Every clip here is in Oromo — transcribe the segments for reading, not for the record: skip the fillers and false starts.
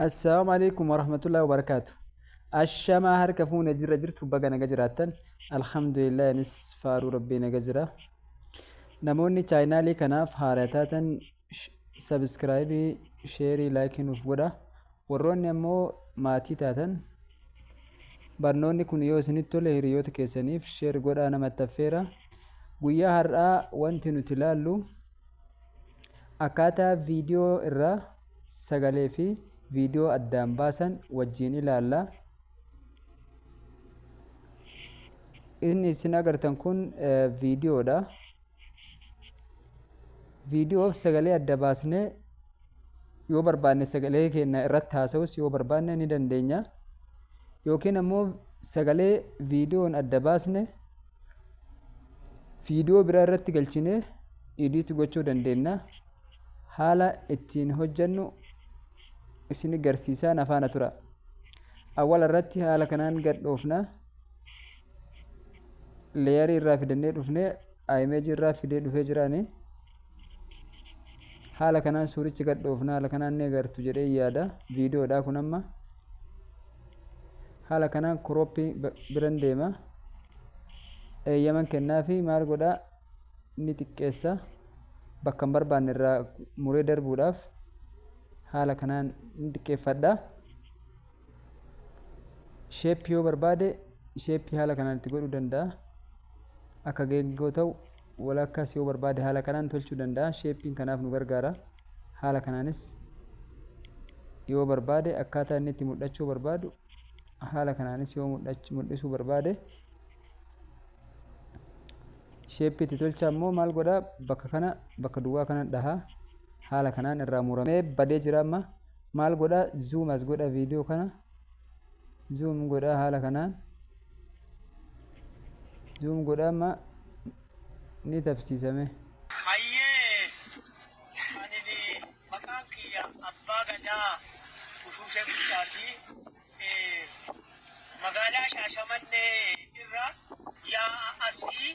Assalaamu alaikum warahmatullahi wabarakaatu. Ashamaa harka fuune jirra jirtu baga naga jiraattan. Alhamdulillah anis faaruu rabbii naga jira. Namoonni chaayinaalii kanaaf haaraa taatan sabiskiraayibii, sheerii, laayikii nuuf godha. Warroonni ammoo maatii taatan barnoonni kun yoo isinitti tole hiriyoota keessaniif share godhaa namatti affeera. Guyyaa har'aa wanti nuti ilaallu akkaataa viidiyoo irraa sagalee fi viidiyoo addaan baasan wajjiin ilaalla. Inni isin agartan kun viidiyoodha. Viidiyoof sagalee adda baasnee yoo barbaanne sagalee keenya irratti haasa'us yoo barbaanne ni dandeenya. Yookiin ammoo sagalee viidiyoon adda baasne viidiyoo biraa irratti galchinee edit gochuu dandeenya. Haala ittiin hojjennu isin garsiisaa na faana tura. Awwala irratti haala kanaan gad dhoofna. Leeyarii irraa fidannee dhufnee image irraa fidee dhufee jiraani. Haala kanaan suurichi gad dhoofna haala kanaan ni agartu jedhee yaada. Viidiyoodha kun amma. Haala kanaan kirooppii biran deema. Eeyyaman kennaa fi maal godhaa ni xiqqeessa. Bakka hin barbaanne irraa muree darbuudhaaf haala kanaan ni xiqqeeffadha. Sheeppii yoo barbaade sheeppii haala kanaan itti godhuu danda'a. Akka geengoo ta'u walakkaas yoo barbaade haala kanaan tolchuu danda'a. Sheeppiin kanaaf nu gargaara. Haala kanaanis yoo barbaade akkaataa inni itti mul'achuu barbaadu haala kanaanis yoo mul'isuu barbaade sheeppii itti tolcha ammoo maal godha bakka kana bakka duwwaa kana dhaha haala kanaan irraa muramee badee jira amma maal godha zoom as godha viidiyoo kana zoom godha haala kanaan zoom godha amma ni tabsiisame. Hayyee anini maqaan kiyya Abbaa Gadaa Ushuushee Bulchaati. Magaalaa Shaashamannee irraa yaa'a Arsii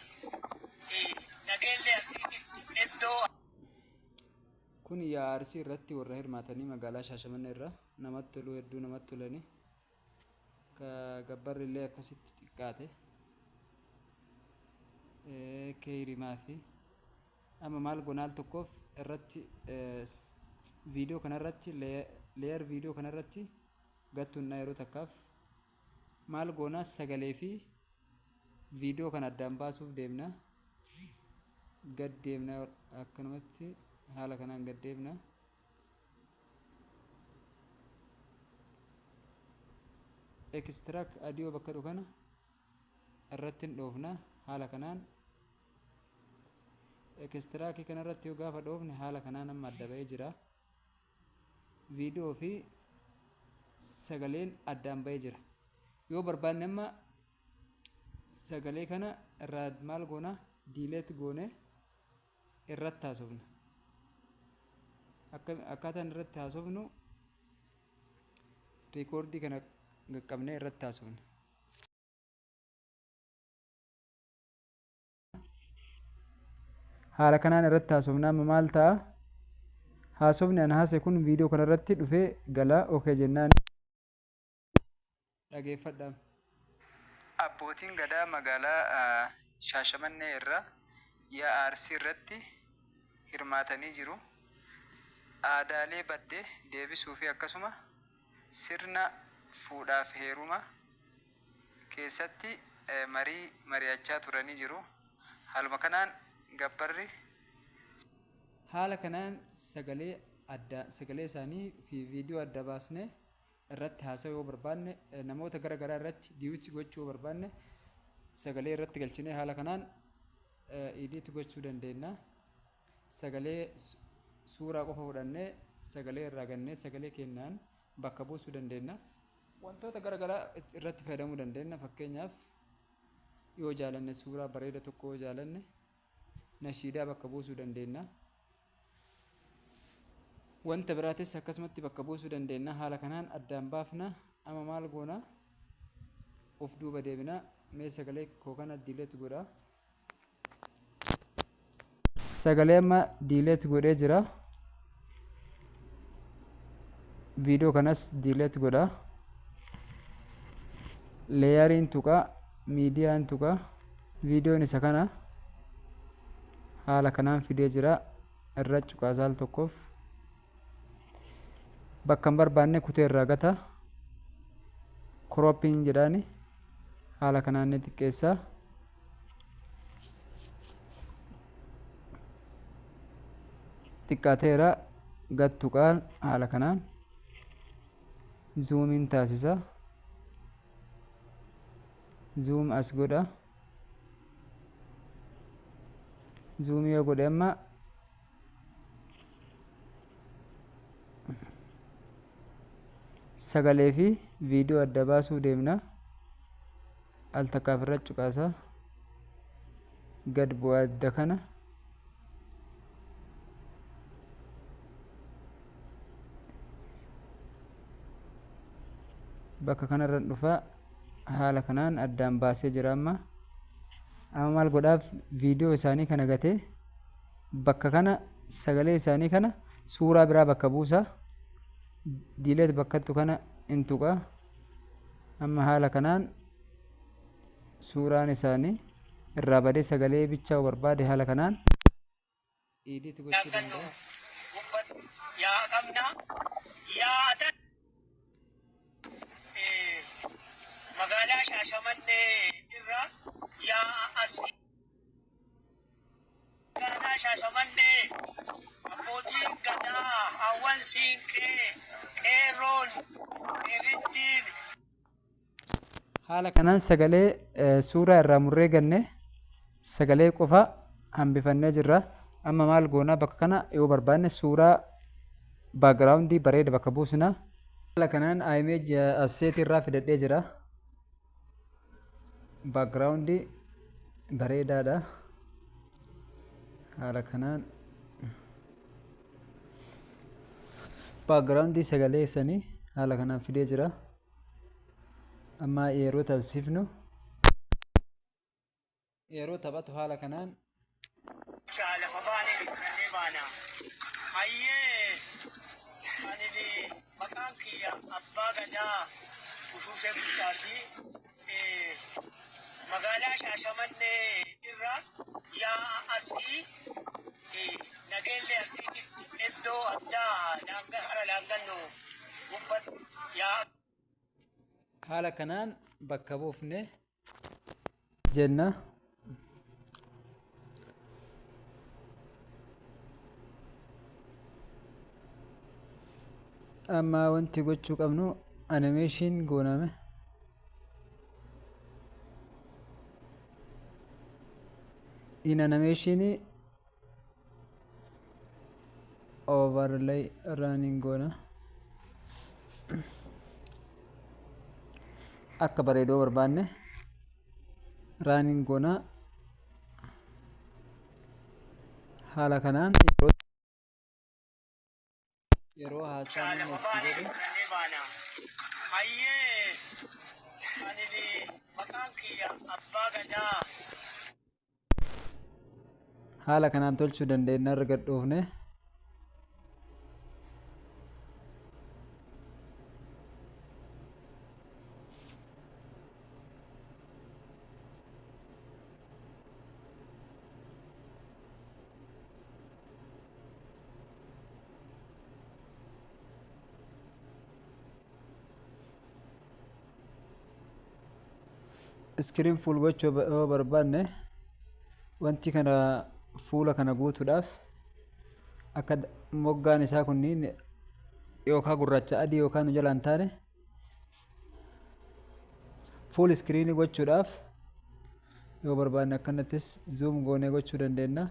Nageellee Arsiititti iddoo. Kun yaa'a Arsii irratti warra hirmaatanii magaalaa Shaashamannee irraa namatti toluu hedduu namatti tolani. Ka gabbarri illee akkasitti xiqqaate. Keeyrimaa fi amma maal goona al tokkoof irratti viidiyoo kanarratti leeyar viidiyoo kanarratti gattunnaa yeroo takkaaf maal goona sagalee fi viidiyoo kana addaan baasuuf deemna. Gad deemna akkanumatti haala kanaan gad deemna. Extract audio bakka jedhu kana irratti hin dhoofna haala kanaan extract kanarratti yoo gaafa dhoofne haala kanaan amma adda ba'ee jira. Viidiyoo fi sagaleen addaan ba'ee jira. Yoo barbaanne amma sagalee kana irraa maal goona delete goone irratti haasofna. Akkaataan irratti haasofnu riikoordii kana qaqqabnee irratti haasofna. Haala kanaan irratti haasofna amma maal ta'a? Haasofni an haase kun viidiyoo kanarratti dhufee gala okay jennaan. Dhageeffadhaa. Abbootiin Gadaa magaalaa Shaashamannee irraa yaa'a Arsii irratti hirmaatanii jiru. Aadaalee badde deebisuu fi akkasuma sirna fuudhaaf heeruma keessatti marii mari'achaa turanii jiru. Haaluma kanaan gabbarri. Haala kanaan sagalee adda sagalee isaanii fi viidiyoo adda baasnee irratti haasa'uu yoo barbaanne namoota gara garaa irratti duet gochuu yoo barbaanne sagalee irratti galchinee haala kanaan edit gochuu dandeenya. Sagalee suuraa qofa fudhannee sagalee irraa gannee sagalee keenyaan bakka buusuu dandeenya. Wantoota garaagaraa irratti fayyadamuu dandeenya. Fakkeenyaaf, yoo jaalanne, suuraa bareeda tokko yoo jaalanne, nashiidaa bakka buusuu dandeenya. Wanta biraatis akkasumatti bakka buusuu dandeenya. Haala kanaan addaan baafna. Amma maal goona? Of duuba deebina. Mee sagalee koo kana delete godha. Sagalee amma delete godhee jira. Viidiyoo kanas delete godha. Layeriin tuqa, miidiyaan tuqa, viidiyoon isa kana haala kanaan fidee jira. Irra cuqaasaal tokkoof bakka hin barbaanne kutee irraa gata. Cropping jedhaani, haala kanaan ni xiqqeessa. Xiqqaateera. Gad tuqaan haala kanaan zoomiin taasisa. Zoom as godha. Zoomii yoo godhe, amma sagalee fi viidiyoo adda baasuu deemna. Al takkaaf irra cuqaasa, gad bu'a adda kana. Bakka kanarra dhufa, haala kanaan addaan baasee jira. Amma maal godhaaf? Viidiyoo isaanii kana gatee bakka kana sagalee isaanii kana suuraa biraa bakka buusa. Delete bakkattu kana in tuqa. Amma haala kanaan suuraan isaanii irraa badee, sagalee bichaa barbaade haala kanaan edit gochuu danda'a. Yaa qabna yaatan magaalaa Shaashamannee irraa yaa Arsii. Magaalaa Shaashamannee abbootiin gadaa, hawwan siinqee, qeerroon, qeerrittiin. Haala kanaan sagalee suuraa irraa murree ganne, sagalee qofa hambifannee jirra. Amma maal goona? Bakka kana yoo barbaanne suuraa backgroundii bareeda bakka buusna. Haala kanaan image asset irraa fidadhee jira. Backgroundii bareedaadha. Haala kanaan backgroundii sagalee sanii haala kanaan fidee jira. Amma yeroo taasifnu, yeroo taphatu haala kanaan. Lafa baanee bitannee baana. Hayyee, ani maqaan kiyya Abbaa Gadaa Ushuushee Guddaati. Magaalaa Shaashamannee irraa yaa Arsii, Nageellee Arsiititti iddoo addaa hara laangannoo gubbatti yaa. Haala kanaan bakka buufne jenna. Amma wanti gochuu qabnu animation gooname. In animation overlay running goona. Akka bareedoo barbaanne running goona. Haala kanaan yeroo haasaan lafa inni baanee godhe bitannee baana. Hayyee, ani maqaan kiyya Abbaa Gadaa. Haala kanaan tolchuu dandeenya irra gad dhoofne. Screen full gochuu yoo barbaanne, wanti kana fuula kana guutuudhaaf akka moggaan isaa kunniin yookaan gurraacha adii yookaan nu jalaan taane, full screen gochuudhaaf yoo barbaanne akkanattis zoom goonee gochuu dandeenya,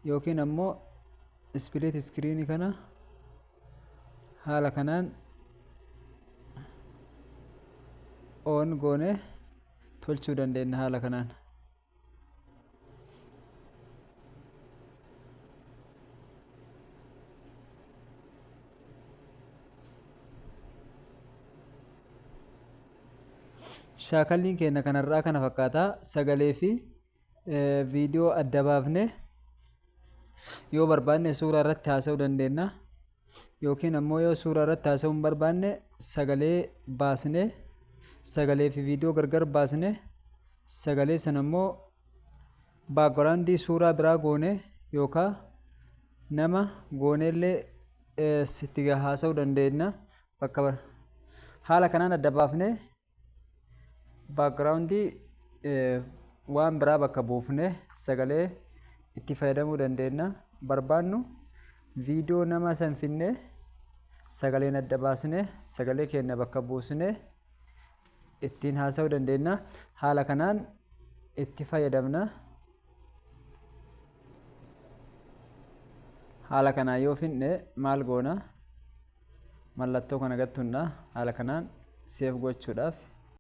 yookiin ammoo split screen kana haala kanaan. On goone tolchuu dandeenya haala kanaan. Shaakalliin keenya kanarraa kana fakkaataa. Sagalee fi viidiyoo adda baafne yoo barbaanne suuraa irratti haasa'uu dandeenya. Yookiin ammoo yoo suuraa irratti haasa'uu hin barbaanne, sagalee baasne, sagalee fi viidiyoo gargar baasne, sagalee sana immoo background suuraa biraa goone yookaan nama gooneellee itti haasa'uu dandeenya. Bakka haala kanaan adda baafne background waan biraa bakka buufne sagalee itti fayyadamuu dandeenya. Barbaannu viidiyoo nama san finne, sagaleen adda baasne, sagalee keenya bakka buusne ittiin haasa'uu dandeenya. Haala kanaan itti fayyadamna. Haala kanaan yoo finne maal goona? Mallattoo kana gattunna. Haala kanaan save gochuudhaaf